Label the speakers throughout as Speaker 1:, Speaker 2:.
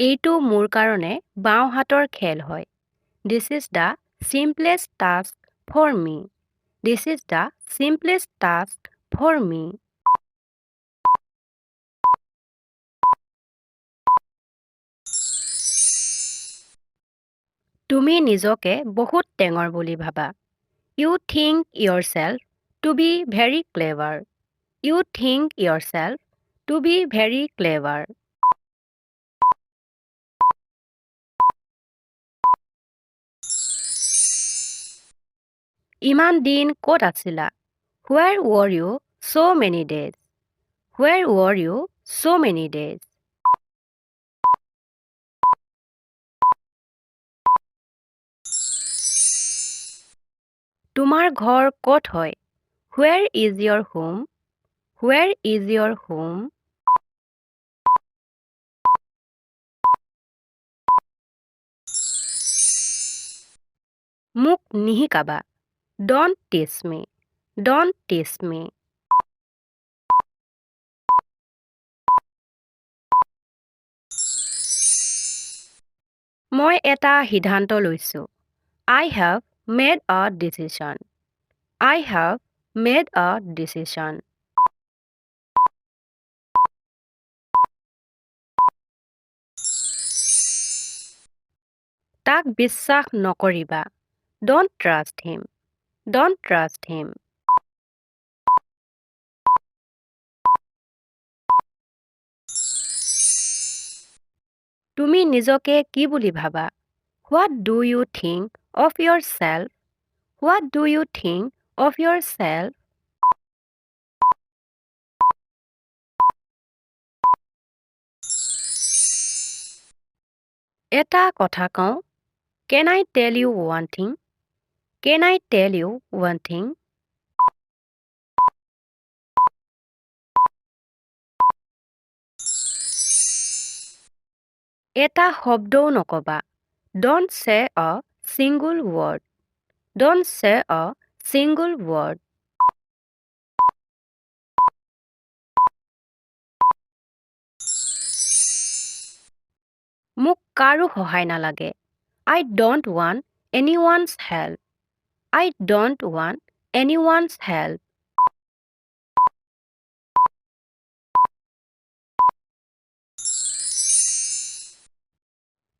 Speaker 1: এইটো মোৰ কাৰণে বাওঁ হাতৰ খেল হয়। This is the simplest task for me. This is the simplest task for me. তুমি নিজকে বহুত টেঙৰ বুলি ভাবা। You think yourself to be very clever. You think yourself to be very clever. ইমান দিন ক'ত আছিলা? Where were you so many days? Where were you so many days? তোমাৰ ঘৰ ক'ত হয়? Where is your home? Where is your home? মোক নিশিকাবা। Don't teach me. Don't teach me. মই এটা সিদ্ধান্ত লৈছোঁ। I have made a decision. I have made a decision. তাক বিশ্বাস নকৰিবা। Don't trust him. Don't trust him. তুমি নিজকে কি বুলি ভাবা? What do you think of yourself? What do you think of yourself? এটা কথা কওঁ? Can I tell you one thing? Can I tell you one thing? এটা শব্দও নক'বা। Don't say a single word. Don't say a single word. মোক কাৰো সহায় নালাগে। I don't want anyone's help. I don't want anyone's help.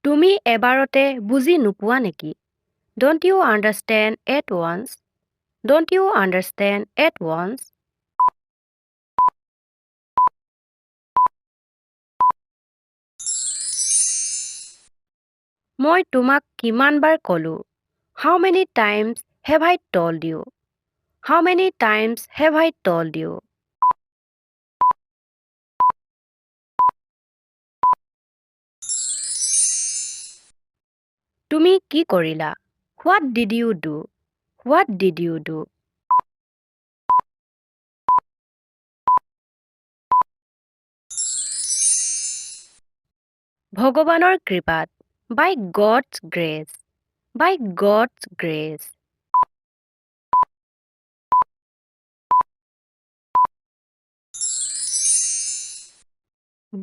Speaker 1: তুমি এবাৰতে বুজি নোপোৱা নেকি? Don't you understand at once? Don't you understand at once? মই তোমাক কিমানবাৰ ক'লোঁ? How many times have I told you? How many times have I told you? তুমি কি কৰিলা? What did you do? What did you do? ভগৱানৰ কৃপাত। By God's grace. By God's grace.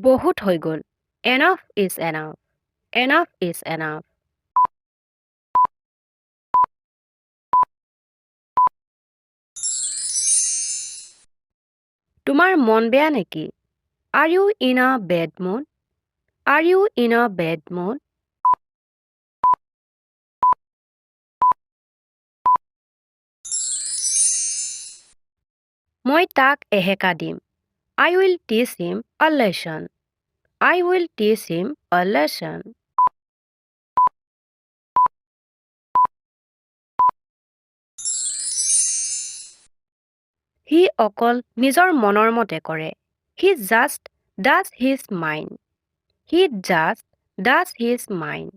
Speaker 1: বহুত হৈ গ'ল। Enough is enough. Enough is enough. তোমাৰ মন বেয়া নেকি? Are you in a bad mood? Are you in a bad mood? মই তাক এসেকা দিম। I will teach him a lesson. I will teach him a lesson. সি অকল নিজৰ মনৰ মতে কৰে। He just does his mind. He just does his mind.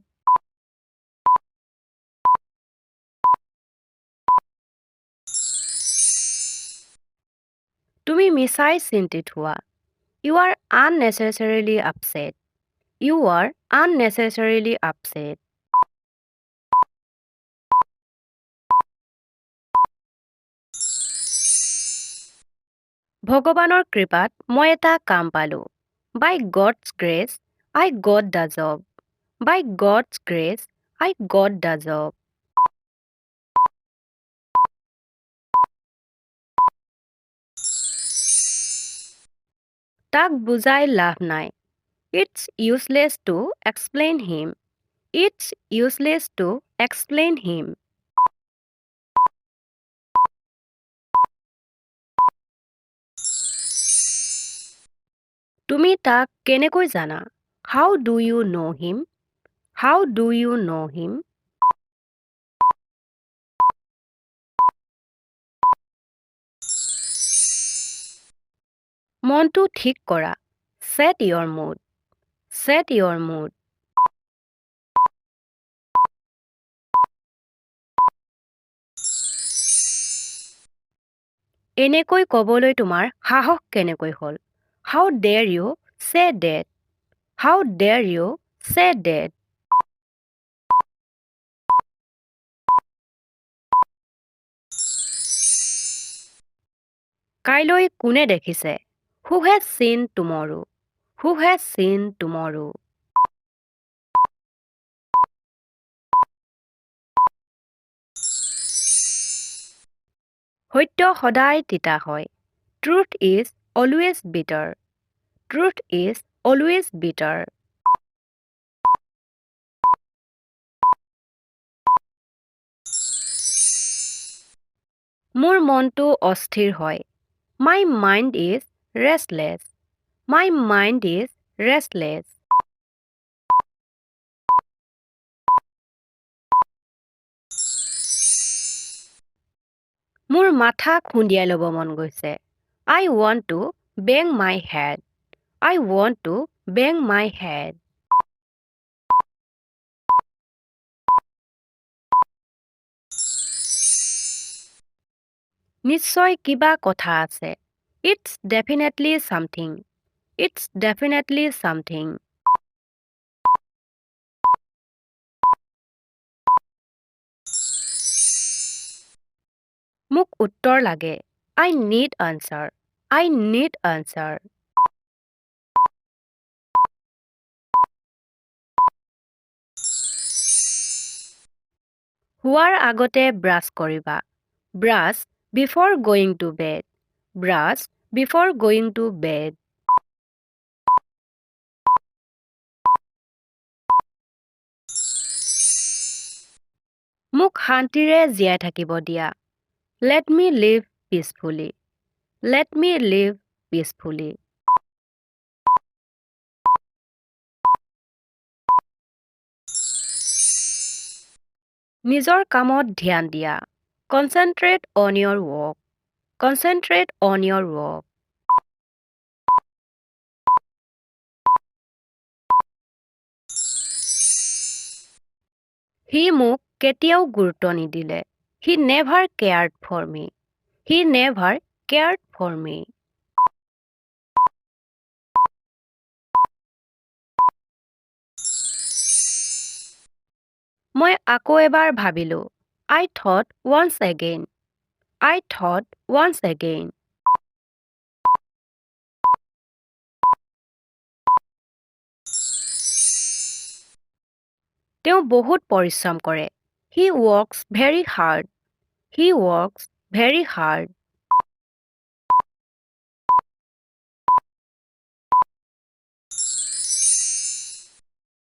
Speaker 1: তুমি মিছাই চিন্তিত হোৱা। You are unnecessarily upset. You are unnecessarily upset. ভগৱানৰ কৃপাত মই এটা কাম পালোঁ। By God's grace, I got the job. By God's grace, I got the job. তাক বুজাই লাভ নাই। It's useless to explain him. It's useless to explain him. তুমি তাক কেনেকৈ জানা? How do you know him? How do you know him? মনটো ঠিক কৰা। Set your mood. Set your mood. এনেকৈ ক'বলৈ তোমাৰ সাহস কেনেকৈ হ'ল? How dare you say that? How dare you say that? কাইলৈ কোনে দেখিছে? Who has seen tomorrow? Who has seen tomorrow? সত্য সদায় তিতা হয়। Truth is always bitter. Truth is always bitter. মোৰ মনটো অস্থিৰ হয়। My mind is restless. My mind is restless. মোৰ মাথা খুন্দিয়াই ল'ব মন গৈছে। I want to bang my head. I want to bang my head. নিশ্চয় কিবা কথা আছে। It's definitely something. It's definitely something. মোক উত্তৰ লাগে। I need answer. I need answer. শোৱাৰ আগতে ব্ৰাছ কৰিবা। Brush before going to bed. Brush before going to bed. মোক শান্তিৰে জীয়াই থাকিব দিয়া। Let me live peacefully. Let me live peacefully. নিজৰ কামত ধ্যান দিয়া। Concentrate on your work. Concentrate on your work. সি মোক কেতিয়াও গুৰুত্ব নিদিলে। He never cared for me. He never cared for me. মই আকৌ এবাৰ ভাবিলোঁ। I thought once again. I thought once again. তেওঁ বহুত পৰিশ্ৰম কৰে। He works very hard. He works very hard.